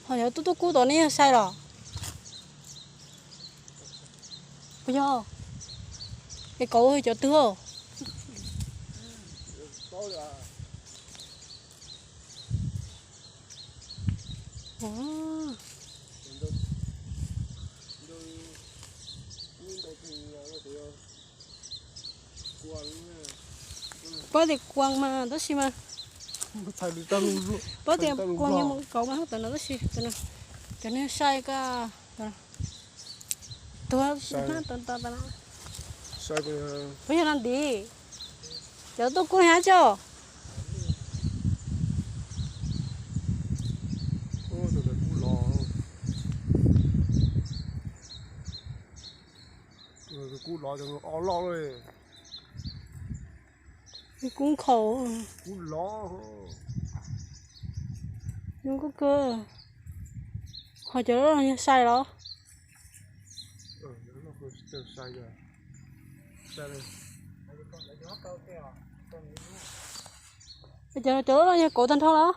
Ho cov tuaj tuaj kub tod nej yog sai los? Puas yog? Es kauv cov twg? Paub tias kuas mas tab sis mas, paub tias kuas yog mus kauv mas hauv tawm no tab sis cov no sai koj. Tuag hnab tau tau tau. Puas yog no ntiv? Cov tuaj kub hnab tso. Kub lov, o loj li. Kub nkhaus. Kub lov. Zoo kawg kawg. Ho cov loj yog sai los? Cov, cov loj yog kauv tag nrho los?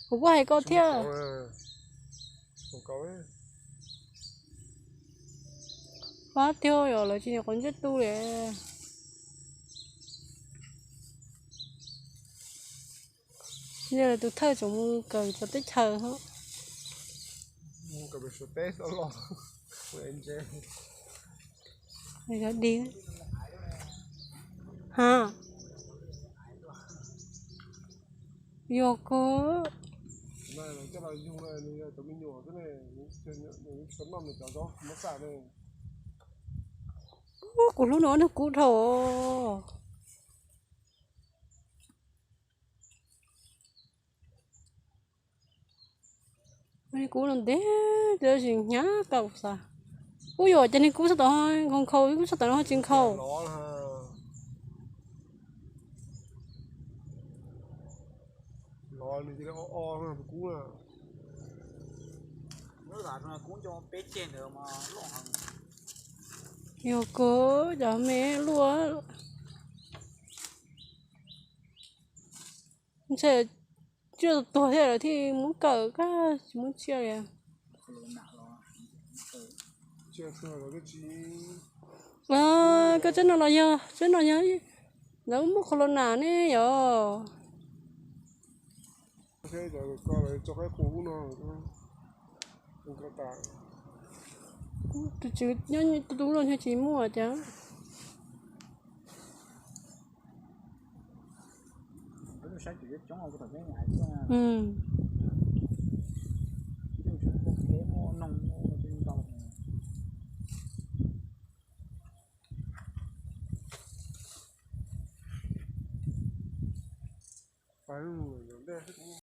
Kuv kuj hais koj thiab. Pab tiag yom, lawv tsis nyuam qhuav ntsej tu li. Yog tus thawj tseem mus kawm cov teb chaws. Di ha. Yog kawg. Kuv hlub nws ob niag kub dhau. Kub no ntev tab sis hnyav kawg xav. Ub, yuav cov niag kub sab tom nkhaus nkhaus, kub sab tom no ho tsis nkhaus. Yog kawg, cov me luaj. Ntshe tsiaj tuag thiab lawv thiaj muab kawm, koj tsis muab tsiaj li. Koj tsob no los yog, tsob no yog lawv muab corona ne yom. Tus tswv nyob tus ub los yog tsis muaj cas.